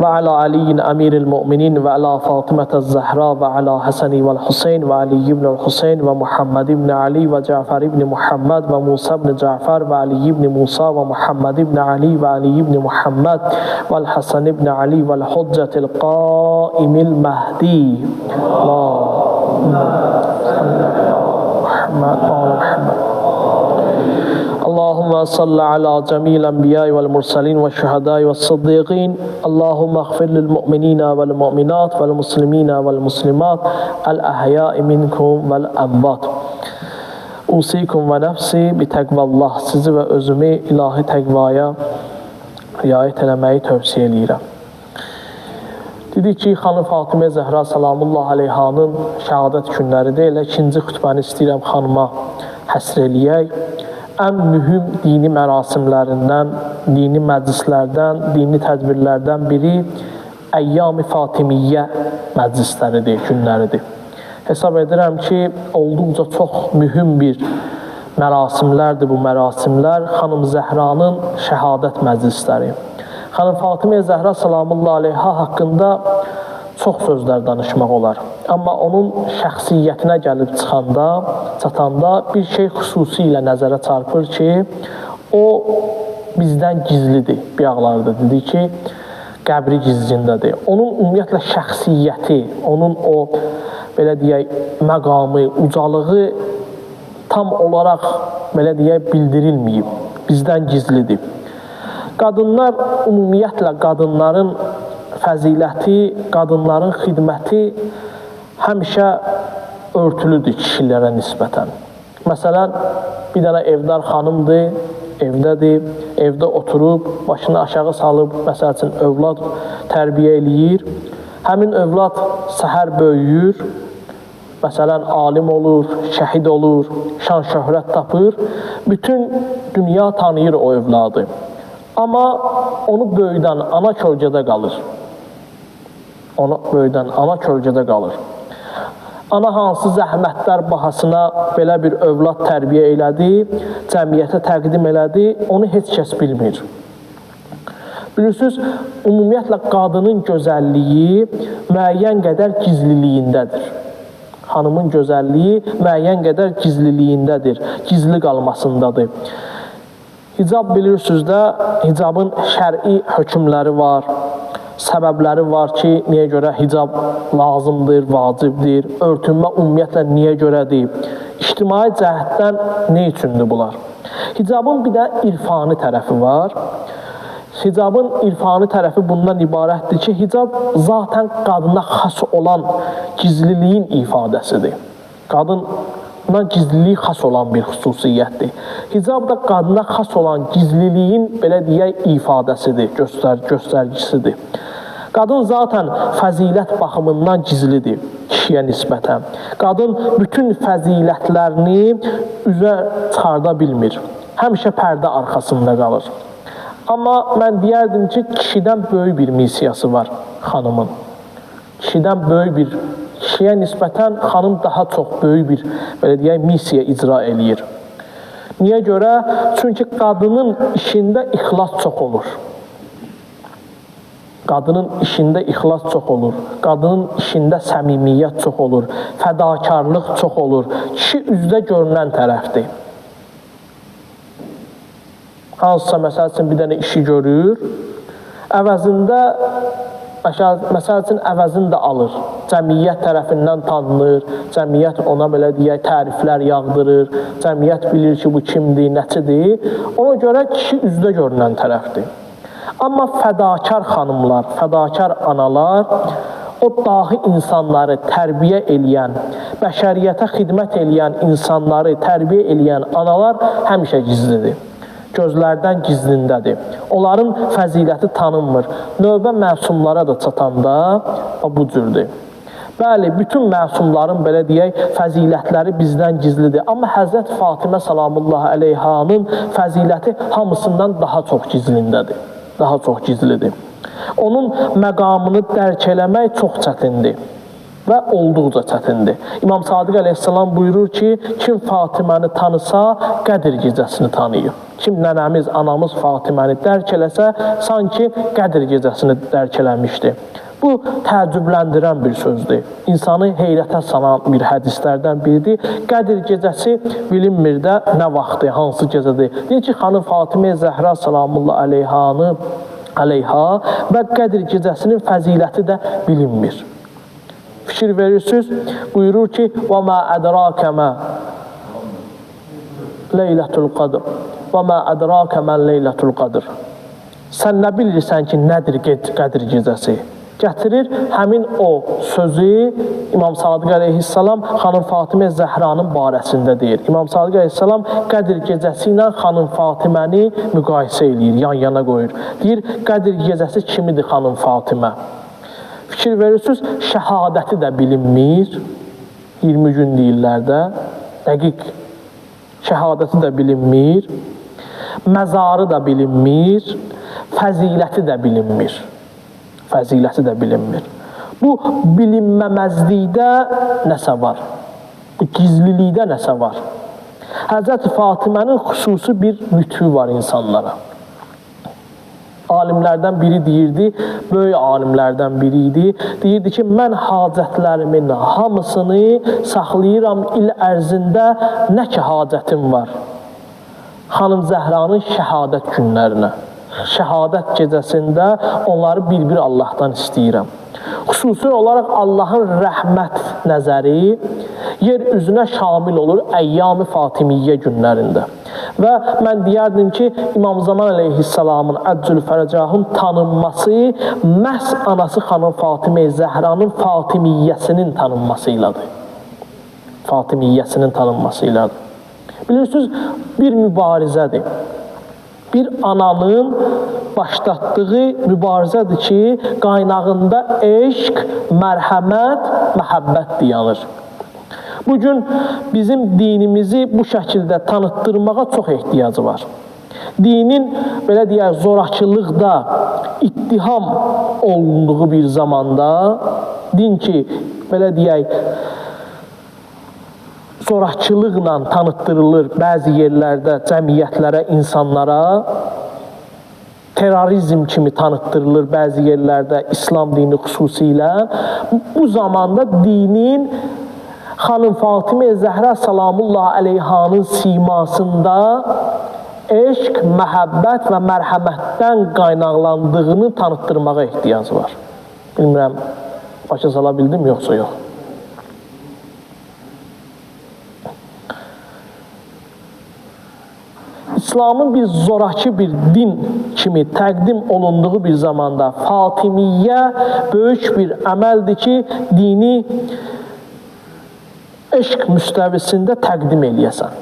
Və ala Aliyin əmiril müminin və ala Fatimətə Zəhra və ala Həsəni vəl Hüseyn və Ali ibn Hüseyn və Muhammed ibn Ali və Cəfər ibn Muhammed və Musa ibn Cəfər və Ali ibn Musa və Muhammed ibn Ali və Ali ibn Muhammed və Həsən ibn Ali və Hüccətil Qaimil Məhdi. Allahümme salli ala Muhammed və ala Muhammed. Allahümme salli ala cemil enbiyai vel mursalin ve şühedai ve sıddıqin. Allahümme اغfir lil mu'minina vel mu'minat vel muslimina vel muslimat el ahyai minkum vel amvat. Usikum və nəfsi bi təqvallah. Sizi və özümü ilahi təqvaya riayət eləməyi tövsiyə eləyirəm. Dedik ki, xanım Fatimə Zəhra salamullah aleyhanın şəhadət günləridir. Elə ikinci xütbəni istəyirəm xanıma həsr eləyək. Ən mühüm dini mərasimlərindən, dini məclislərdən, dini tədbirlərdən biri Əyyam-ı Fatimiyyə məclisləridir, günləridir. Hesab edirəm ki, olduqca çox mühüm bir mərasimlərdir bu mərasimlər. Xanım Zəhranın şəhadət məclisləri. Xanım Fatimə Zəhra salamullah aleyha haqqında çox sözlər danışmaq olar. Amma onun şəxsiyyətinə gəlib çıxanda, çatanda bir şey xüsusilə nəzərə çarpır ki, o bizdən gizlidir. Bir ağlarda dedi ki, qəbri gizlindədir. Onun ümumiyyətlə şəxsiyyəti, onun o, belə deyək, məqamı, ucalığı tam olaraq, belə deyək, bildirilməyib. Bizdən gizlidir. Qadınlar, ümumiyyətlə qadınların fəziləti, qadınların xidməti həmişə örtülüdür kişilərə nisbətən. Məsələn, bir dənə evdar xanımdır, evdədir, evdə oturub, başını aşağı salıb, məsəl üçün, övlad tərbiyə eləyir. Həmin övlad səhər böyüyür, məsələn, alim olur, şəhid olur, şan şöhrət tapır. Bütün dünya tanıyır o övladı. Amma onu böyüdən ana kölgədə qalır. Onu böyüdən ana kölgədə qalır. Ana hansı zəhmətlər bahasına belə bir övlad tərbiyə elədi, cəmiyyətə təqdim elədi, onu heç kəs bilmir. Bilirsiniz, ümumiyyətlə qadının gözəlliyi müəyyən qədər gizliliyindədir. Xanımın gözəlliyi müəyyən qədər gizliliyindədir, gizli qalmasındadır. Hicab bilirsiniz də, hicabın şər'i hökmləri var, səbəbləri var ki, niyə görə hicab lazımdır, vacibdir, örtünmə ümumiyyətlə niyə görədir, İctimai cəhətdən nə üçündür bunlar? Hicabın bir də irfani tərəfi var. Hicabın irfani tərəfi bundan ibarətdir ki, hicab zaten qadına xas olan gizliliyin ifadəsidir. Qadına gizliliyi xas olan bir xüsusiyyətdir. Hicab da qadına xas olan gizliliyin, belə deyək, ifadəsidir, göstəricisidir. Qadın zaten fəzilət baxımından gizlidir kişiyə nisbətən. Qadın bütün fəzilətlərini üzə çıxarda bilmir. Həmişə pərdə arxasında qalır. Amma mən deyərdim ki, kişidən böyük bir missiyası var xanımın. Kişidən böyük bir, kişiyə nisbətən xanım daha çox böyük bir, belə deyək, missiya icra eləyir. Niyə görə? Çünki qadının işində ixlas çox olur. Qadının işində ixlas çox olur. Qadının işində səmimiyyət çox olur. Fədakarlıq çox olur. Kişi üzdə görünən tərəfdir. Hansısa, məsəl üçün, bir dənə işi görür, əvəzində Məsəl üçün, əvəzini də alır. Cəmiyyət tərəfindən tanınır, cəmiyyət ona belə deyək, təriflər yağdırır, cəmiyyət bilir ki, bu kimdir, nəçidir. Ona görə kişi üzdə görünən tərəfdir. Amma fədakar xanımlar, fədakar analar, o dahi insanları tərbiyə eləyən, bəşəriyyətə xidmət eləyən insanları tərbiyə eləyən analar həmişə gizlidir. Gözlərdən gizlindədir. Onların fəziləti tanınmır. Növbə məsumlara da çatanda bu cürdür. Bəli, bütün məsumların, belə deyək, fəzilətləri bizdən gizlidir. Amma Həzrət Fatimə salamullah əleyhanın fəziləti hamısından daha çox gizlindədir. Daha çox gizlidir. Onun məqamını dərk eləmək çox çətindir və olduqca çətindir. İmam Sadiq əleyhissalam buyurur ki, kim Fatiməni tanısa, Qədir gecəsini tanıyır. Kim nənəmiz, anamız Fatiməni dərk eləsə, sanki Qədir gecəsini dərk eləmişdi. Bu, təəccübləndirən bir sözdür. İnsanı heyrətə salan bir hədislərdən biridir. Qədir gecəsi bilinmir də nə vaxtı, hansı gecədir. Deyir ki, xanım Fatimə Zəhra salamullah əleyha və Qədir gecəsinin fəziləti də bilinmir. Fikir verirsiniz, buyurur ki, وَمَا أَدْرَاكَ مَا لَيْلَةُ الْقَدْرِ وَمَا أَدْرَاكَ مَا لَيْلَةُ الْقَدْرِ. Sən nə bilirsən ki, nədir Qədir gecəsi? Gətirir həmin o sözü İmam Sadiq əleyhissalam xanım Fatimə Zəhranın barəsində deyir. İmam Sadiq əleyhissalam Qədir gecəsi ilə xanım Fatiməni müqayisə eləyir, yan-yana qoyur. Deyir, Qədir gecəsi kimidir xanım Fatimə? Fikir verirsiniz, şəhadəti də bilinmir, 20 gün deyirlər də, dəqiq şəhadəti də bilinmir, məzarı da bilinmir, fəziləti də bilinmir. Fəziləti də bilinmir. Bu bilinməməzlikdə nəsə var, bu gizlilikdə nəsə var. Həzrət Fatimənin xüsusi bir lütfü var insanlara. Alimlərdən biri deyirdi, böyük alimlərdən biri idi, deyirdi ki, mən hacətlərimin hamısını saxlayıram il ərzində, nə ki hacətim var. Xanım Zəhranın şəhadət günlərinə, şəhadət gecəsində onları bir-bir Allahdan istəyirəm. Xüsusi olaraq Allahın rəhmət nəzəri yer üzünə şamil olur Əyyam-ı Fatimiyyə günlərində. Və mən deyərdim ki, İmam Zaman əleyhissalamın Əccül Fərəcahın tanınması məhz anası xanım Fatimə Zəhranın Fatimiyyəsinin tanınması ilədir. Fatimiyyəsinin tanınması ilədir. Bilirsiniz, bir mübarizədir. Bir ananın başlatdığı mübarizədir ki, qaynağında eşq, mərhəmət, məhəbbət dayanır. Bugün bizim dinimizi bu şəkildə tanıtdırmağa çox ehtiyacı var. Dinin, belə deyək, zorakılıqda ittiham olunduğu bir zamanda, din ki, belə deyək, zorakılıqla tanıtdırılır bəzi yerlərdə cəmiyyətlərə, insanlara, terrorizm kimi tanıtdırılır bəzi yerlərdə İslam dini xüsusilə. Bu zamanda dinin xanım Fatimə Zəhra salamullah əleyhanın simasında eşq, məhəbbət və mərhəmətdən qaynaqlandığını tanıtdırmağa ehtiyac var. Bilmirəm, başa sala bildim yoxsa yox. İslamın bir zoraki bir din kimi təqdim olunduğu bir zamanda Fatimiyyə böyük bir əməldir ki, dini eşq müstəvisində təqdim eləyəsən.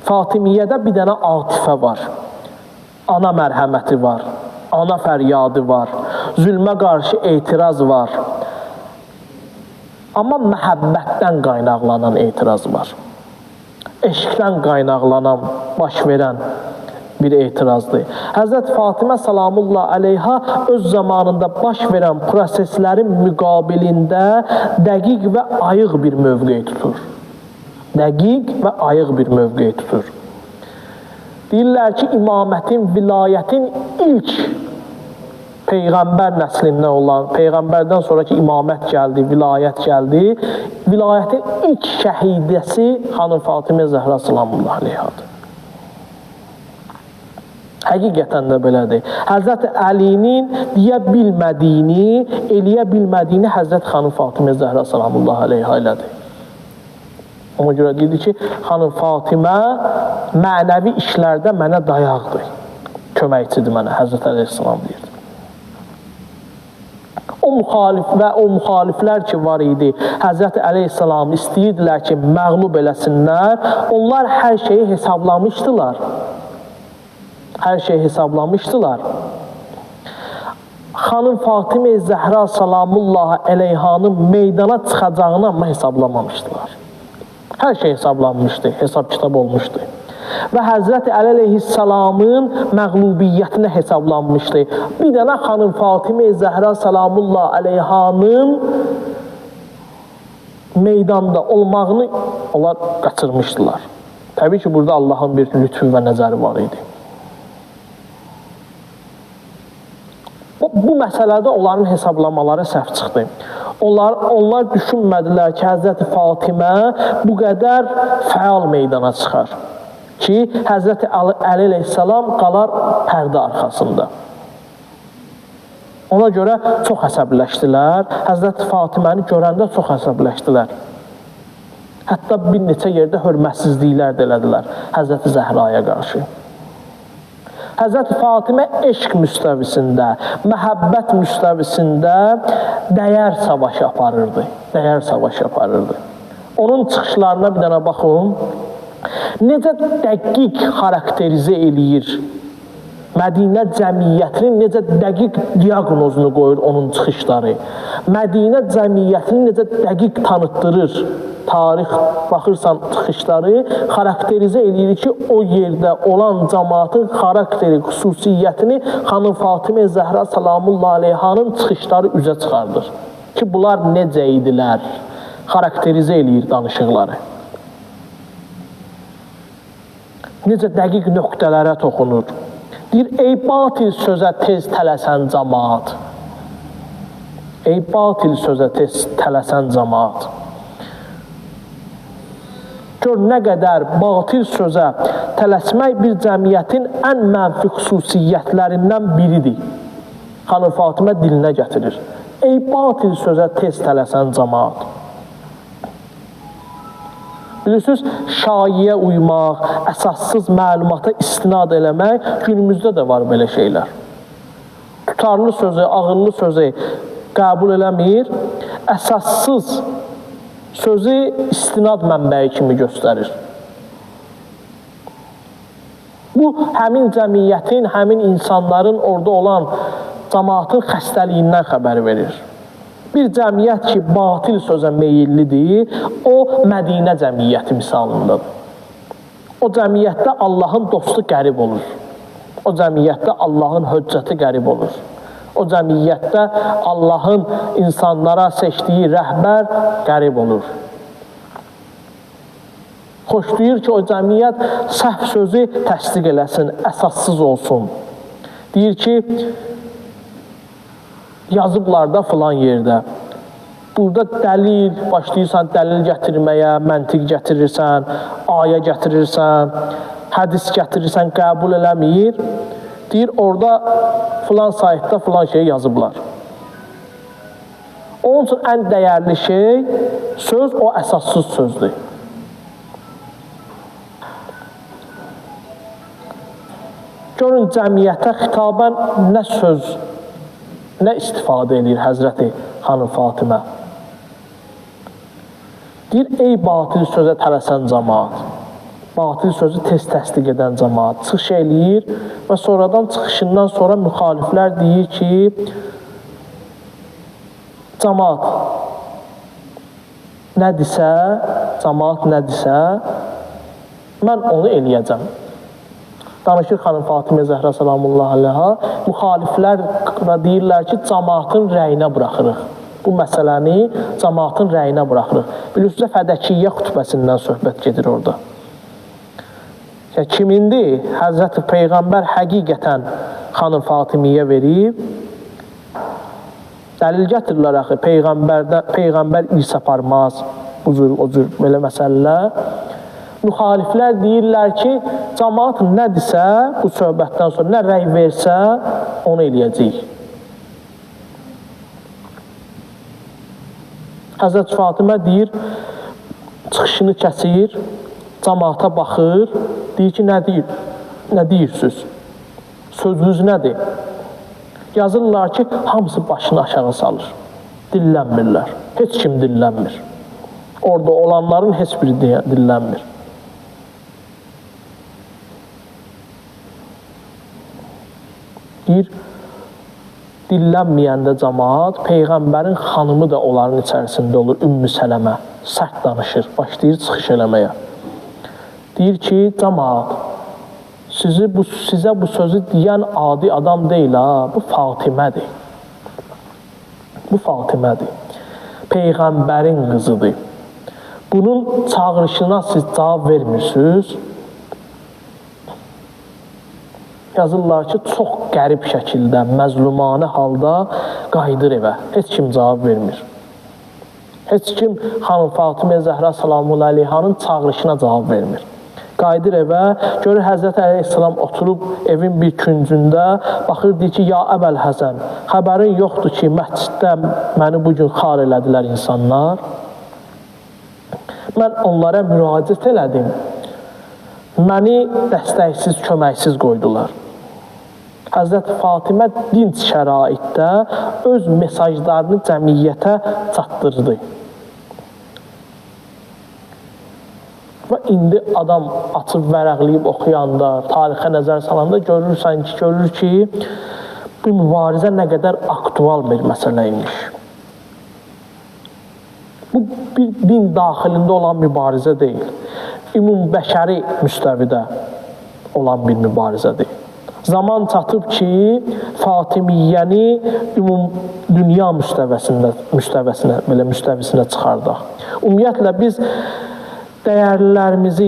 Fatimiyyədə bir dənə atifə var, ana mərhəməti var, ana fəryadı var, zülmə qarşı etiraz var. Amma məhəbbətdən qaynaqlanan etiraz var. Eşqdən qaynaqlanan, baş verən bir etirazdır. Həzrət Fatimə salamullah əleyha öz zamanında baş verən proseslərin müqabilində dəqiq və ayıq bir mövqe tutur. Dəqiq və ayıq bir mövqe tutur. Deyirlər ki, imamətin, vilayətin ilk Peyğəmbər nəslindən olan, Peyğəmbərdən sonraki imamət gəldi, vilayət gəldi. Vilayətin ilk şəhidəsi xanım Fatimə Zəhra salamullah əleyhadır. Həqiqətən də belədir. Həzrət Əlinin deyə bilmədiyini, eləyə bilmədiyini Həzrət xanım Fatimə Zəhra salamullah əleyha elədi. Ona görə deyirdi ki, xanım Fatimə mənəvi işlərdə mənə dayaqdır, köməkçidir mənə, Həzrət əleyhissalam deyirdi. O müxalif və o müxaliflər ki var idi, Həzrət əleyhissalam istəyirdilər ki, məğlub eləsinlər, onlar hər şeyi hesablamışdılar. Hər şeyi hesablamışdılar. Xanım Fatimə Zəhra salamullah əleyhanın meydana çıxacağını amma hesablamamışdılar. Hər şey hesablanmışdı, hesab-kitab olmuşdu. Və Həzrət Əli əleyhissalamın məğlubiyyətinə hesablanmışdı. Bir dənə xanım Fatimə Zəhra salamullah əleyhanın meydanda olmağını onlar qaçırmışdılar. Təbii ki, burada Allahın bir lütfü və nəzəri var idi. Bu məsələdə onların hesablamaları səhv çıxdı. Onlar düşünmədilər ki, Həzrəti Fatimə bu qədər fəal meydana çıxar ki, Həzrəti Əli əleyhissalam qalar pərdə arxasında. Ona görə çox əsəbləşdilər. Həzrəti Fatiməni görəndə çox əsəbləşdilər. Hətta bir neçə yerdə hörmətsizliklər də elədilər Həzrəti Zəhraya qarşı. Həzrəti Fatimə eşq müstəvisində, məhəbbət müstəvisində dəyər savaşı aparırdı. Dəyər savaşı aparırdı. Onun çıxışlarına bir dənə baxın. Necə dəqiq xarakterizə eləyir Mədinə cəmiyyətinin, necə dəqiq diaqnozunu qoyur onun çıxışları. Mədinə cəmiyyətini necə dəqiq tanıtdırır. Tarix baxırsan çıxışları xarakterizə eləyir ki, o yerdə olan cəmaatın xarakteri, xüsusiyyətini xanım Fatimə Zəhra salamullah əleyhanın çıxışları üzə çıxardır. Ki, bunlar necə idilər? Xarakterizə eləyir danışıqları. Necə dəqiq nöqtələrə toxunur. Deyir, ey batil sözə tez tələsən cəmaat. Ey batil sözə tez tələsən cəmaat. Gör nə qədər batil sözə tələsmək bir cəmiyyətin ən mənfi xüsusiyyətlərindən biridir. Xanım Fatimə dilinə gətirir. Ey batil sözə tez tələsən cəmaat. Bilirsiniz, şayiyə uymaq, əsassız məlumata istinad eləmək günümüzdə də var belə şeylər. Tutarlı sözü, ağıllı sözü qəbul eləmir, əsassız sözü istinad mənbəyi kimi göstərir. Bu, həmin cəmiyyətin, həmin insanların orada olan cəmaatın xəstəliyindən xəbər verir. Bir cəmiyyət ki, batil sözə meyillidir, o Mədinə cəmiyyəti misalındadır. O cəmiyyətdə Allahın dostu qərib olur. O cəmiyyətdə Allahın höccəti qərib olur. O cəmiyyətdə Allahın insanlara seçdiyi rəhbər qərib olur. Xoşlayır ki, o cəmiyyət səhv sözü təsdiq eləsin, əsassız olsun. Deyir ki, yazıblar da filan yerdə. Burada dəlil, başlayırsan dəlil gətirməyə, məntiq gətirirsən, ayə gətirirsən, hədis gətirirsən, qəbul eləmir. Deyir, orada filan saytda filan şey yazıblar. Onun üçün ən dəyərli şey, söz o əsassız sözdür. Görün, cəmiyyətə xitabən nə söz, nə istifadə edir Həzrəti xanım Fatimə? Deyir, ey batil sözə tələsən cəmaat, batil sözü tez təsdiq edən cəmaat çıxış eləyir və sonradan çıxışından sonra müxaliflər deyir ki, cəmaat nədirsə, cəmaat nədirsə, mən onu eləyəcəm. Danışır xanım Fatimə Zəhra salamullah əleyha, müxaliflər deyirlər ki, cəmaatın rəyinə buraxırıq. Bu məsələni cəmaatın rəyinə buraxırıq. Bilirsiniz, Fədəkiyyə xütbəsindən söhbət gedir orada. Ya, kimindir? Həzrəti Peyğəmbər həqiqətən xanım Fatimiyə verib. Dəlil gətirirlər axı, Peyğəmbər irs aparmaz, bu cür, o cür belə məsələlər. Müxaliflər deyirlər ki, cəmaat nədirsə, bu söhbətdən sonra nə rəy versə, onu eləyəcəyik. Həzrət Fatimə deyir, çıxışını kəsir, cəmaata baxır, deyir ki, nə deyirsiniz? Sözünüz nədir? Yazırlar ki, hamısı başını aşağı salır. Dillənmirlər. Heç kim dillənmir. Orada olanların heç biri dillənmir. Deyir, dillənməyəndə cəmaat, Peyğəmbərin xanımı da onların içərisində olur, Ümmü Sələmə. Sərt danışır, başlayır çıxış eləməyə. Deyir ki, cəmaat, sizə bu sözü deyən adi adam deyil, ha, bu Fatimədir. Bu Fatimədir. Peyğəmbərin qızıdır. Bunun çağırışına siz cavab vermirsiniz. Yazırlar ki, çox qərib şəkildə, məzlumanə halda qayıdır evə. Heç kim cavab vermir. Heç kim xanım Fatimə Zəhra salamun əleyhanın çağırışına cavab vermir. Qayıdır evə, görür Həzrət Əleyhisselam oturub evin bir küncündə, baxır, deyir ki, ya Əbəl Həsən, xəbərin yoxdur ki, məsciddə məni bugün xar elədilər insanlar. Mən onlara müraciət elədim. Məni dəstəksiz, köməksiz qoydular. Həzrət Fatimə dinc şəraitdə öz mesajlarını cəmiyyətə çatdırdı. Və indi adam açıb vərəqləyib oxuyanda, tarixə nəzər salanda görürsən ki, görür ki, bu mübarizə nə qədər aktual bir məsələ imiş. Bu, bir din daxilində olan mübarizə deyil. Ümum bəşəri müstəvidə olan bir mübarizədir. Zaman çatıb ki, Fatimiyyəni ümum dünya müstəvisinə çıxardaq. Ümumiyyətlə, biz dəyərlərimizi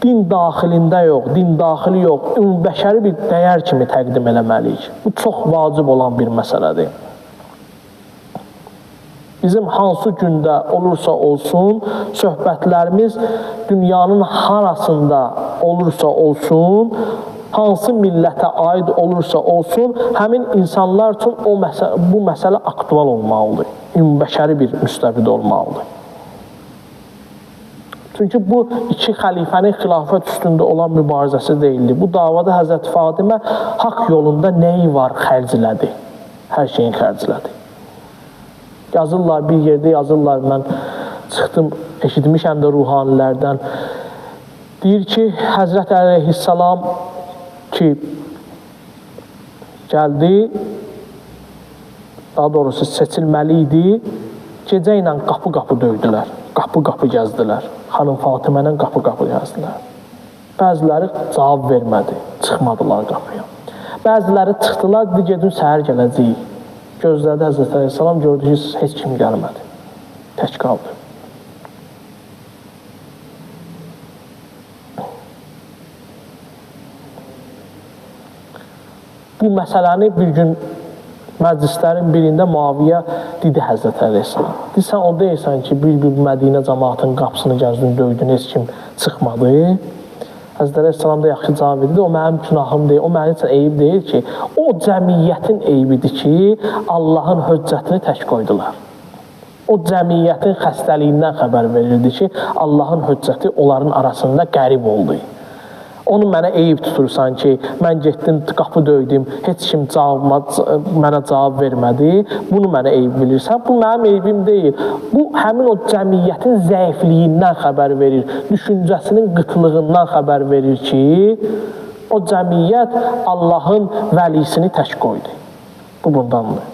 din daxilində yox, din daxili yox, ümum bəşəri bir dəyər kimi təqdim eləməliyik. Bu, çox vacib olan bir məsələdir. Bizim hansı gündə olursa olsun, söhbətlərimiz dünyanın harasında olursa olsun, hansı millətə aid olursa olsun, həmin insanlar üçün bu məsələ aktual olmalıdır. Ümumbəşəri bir müstəvidə olmalıdır. Çünki bu iki xəlifənin xilafət üstündə olan mübarizəsi deyildi. Bu davada Həzrət Fatimə haqq yolunda nəyi var xərclədi? Hər şeyin xərclədi. Yazırlar, bir yerdə yazırlar, mən çıxdım, eşitmişəm də ruhanilərdən. Deyir ki, Həzrət Əleyhisselam ki, gəldi, daha doğrusu seçilməli idi, gecə ilə qapı-qapı döydülər, qapı-qapı gəzdilər. Xanım Fatimə ilə qapı-qapı gəzdilər. Bəziləri cavab vermədi, çıxmadılar qapıya. Bəziləri çıxdılar, dedi, gedin səhər gələcəyik. Gözlədi Həzrət Əleyhisselam, gördü ki, heç kim gəlmədi. Tək qaldı. Bu məsələni bir gün məclislərin birində Muaviyə dedi Həzrət Əleyhisselam. Dedi, sən o deyirsən ki, bir gün Mədinə cəmaatının qapısını gəzdin, döydün, heç kim çıxmadı. Həzrət Əleyhisselam da yaxşı cavab verdi. O mənim günahım deyil, o mənim üçün eyib deyil ki, o cəmiyyətin eybidir ki, Allahın höccətini tək qoydular. O cəmiyyətin xəstəliyindən xəbər verirdi ki, Allahın höccəti onların arasında qərib oldu. Onu mənə eyib tutursan ki, mən getdim, qapı döydüm, heç kim mənə cavab vermədi, bunu mənə eyib bilirsən. Bu mənim eybim deyil. Bu, həmin o cəmiyyətin zəifliyindən xəbər verir, düşüncəsinin qıtlığından xəbər verir ki, o cəmiyyət Allahın vəlisini tək qoydu. Bu, bundandır.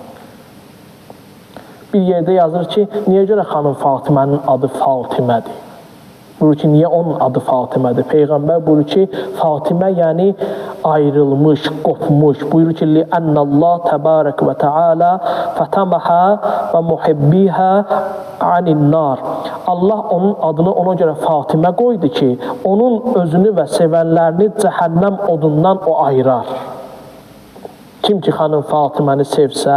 Bir yerdə yazır ki, niyə görə xanım Fatimənin adı Fatimədir? Buyurur ki, niyə onun adı Fatimədir? Peyğəmbər buyurur ki, Fatimə yəni ayrılmış, qopmuş. Buyurur ki, لِأَنَّ اللّٰهَ تَبَارَكَ وَتَعَالَى فَتَمَحَا وَمُحِبِّيهَا عَنِ النَّارِ. Allah onun adını ona görə Fatimə qoydu ki, onun özünü və sevənlərini cəhənnəm odundan o ayırar. Kim ki xanım Fatiməni sevsə,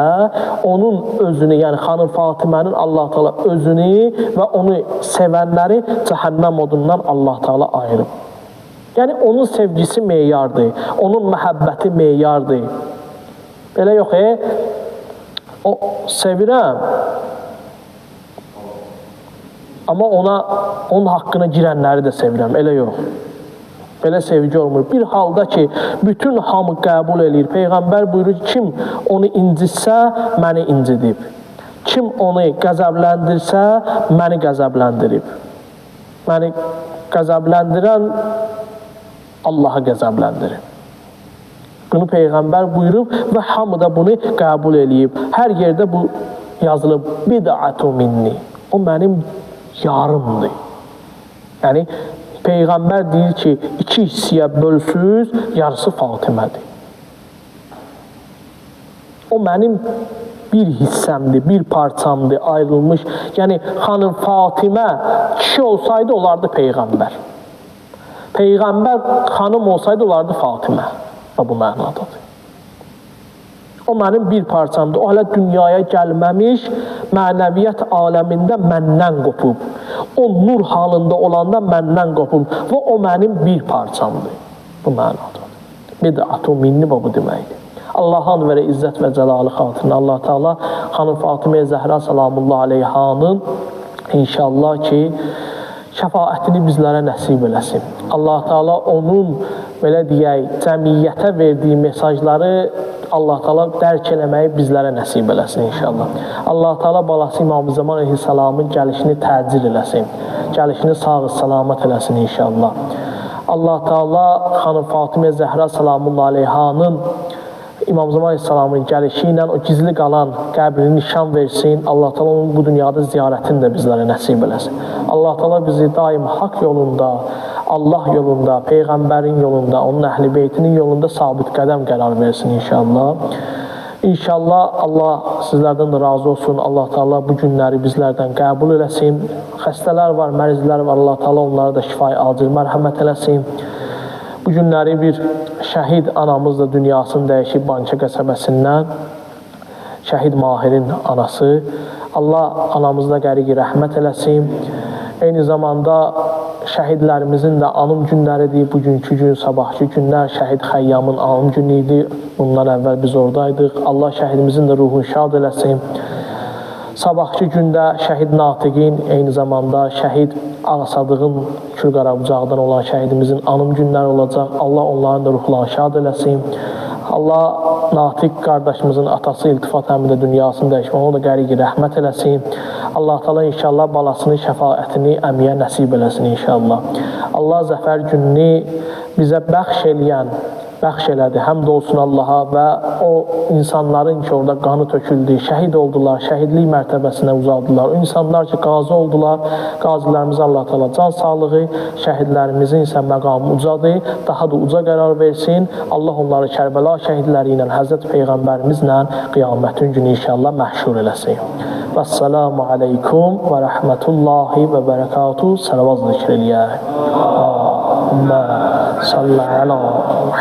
onun özünü, yəni xanım Fatimənin Allah Teala özünü və onu sevənləri cəhənnəm odundan Allah Teala ayırıb. Yəni onun sevgisi meyardır, onun məhəbbəti meyardır. Belə yox, o sevirəm, amma ona, onun haqqına girənləri də sevirəm, elə yox. Belə sevgi olmur. Bir halda ki, bütün hamı qəbul eləyir. Peyğəmbər buyurur ki, kim onu incitsə, məni incidib. Kim onu qəzəbləndirsə, məni qəzəbləndirib. Məni qəzəbləndirən Allahı qəzəbləndirib. Bunu Peyğəmbər buyurub və hamı da bunu qəbul eləyib. Hər yerdə bu yazılıb. Bid'atu minni. O mənim yarımdır. Yəni, Peyğəmbər deyir ki, iki hissəyə bölsüz, yarısı Fatimədir. O mənim bir hissəmdir, bir parçamdır, ayrılmış. Yəni, xanım Fatimə kişi olsaydı, olardı Peyğəmbər. Peyğəmbər xanım olsaydı, olardı Fatimə. Və bu mənadadır. O mənim bir parçamdır. O hələ dünyaya gəlməmiş, mənəviyyat aləmində məndən qopub. O nur halında olanda məndən qopub. Və o mənim bir parçamdır. Bu mənadadır. Bid'atu minni bu deməkdir. Allah'ın verə izzət və cəlalı xatirinə Allah Teala xanım Fatimə Zəhra salamullah aleyhanın inşallah ki şəfaətini bizlərə nəsib eləsin. Allah Teala onun belə deyək, cəmiyyətə verdiyi mesajları Allah Teala dərk eləməyi bizlərə nəsib eləsin inşallah. Allah Teala balası İmam Zaman əleyhissalamın gəlişini təcil eləsin. Gəlişini sağ salamat eləsin inşallah. Allah Teala xanım Fatimə Zəhra salamullah aleyhanın İmam Zaman əleyhissalamın gəlişi ilə o gizli qalan qəbrini nişan versin. Allah Teala onun bu dünyada ziyarətini də bizlərə nəsib eləsin. Allah Teala bizi daim haqq yolunda, Allah yolunda, Peyğəmbərin yolunda, onun əhl-i beytinin yolunda sabit qədəm qərar versin inşallah. İnşallah Allah sizlərdən də razı olsun. Allah Teala bu günləri bizlərdən qəbul eləsin. Xəstələr var, mərizlər var. Allah Teala onlara da şifayı acil mərhəmət eləsin. Bu günləri bir şəhid anamız da dünyasını dəyişib Banka qəsəbəsindən. Şəhid Mahirin anası. Allah anamızda qəriqi rəhmət eləsin. Eyni zamanda şəhidlərimizin də anım günləridir. Bugünkü gün, sabahki günlər Şəhid Xəyyamın anım günü idi. Bundan əvvəl biz oradaydıq. Allah şəhidimizin də ruhunu şad eləsin. Sabahki gündə Şəhid Natiqin, eyni zamanda Şəhid Ağsadığın Kür-Qarabucaqdan olan şəhidimizin anım günləri olacaq. Allah onların da ruhlarını şad eləsin. Allah Natiq qardaşımızın atası İltifat əmi də dünyasını dəyişmə, onu da qəriqi rəhmət eləsin. Allah Teala inşallah balasının şəfaətini əmiyə nəsib eləsin inşallah. Allah zəfər gününü bizə bəxş eləyən, bəxş elədi. Həmd olsun Allaha və o insanların ki orada qanı töküldü, şəhid oldular, şəhidlik mərtəbəsinə uzaldılar. O insanlar ki qazi oldular, qazilərimizə Allah Teala can sağlığı, şəhidlərimizin isə məqamı ucadır, daha da uca qərar versin. Allah onları Kərbəla şəhidləri ilə, Həzrət Peyğəmbərimizlə qiyamətin günü inşallah məhşur eləsin. Vəssalamu aleykum və rəhmətullahi və bərəkatuhu. Salavat zikr eləyək. Allahümmə salli əla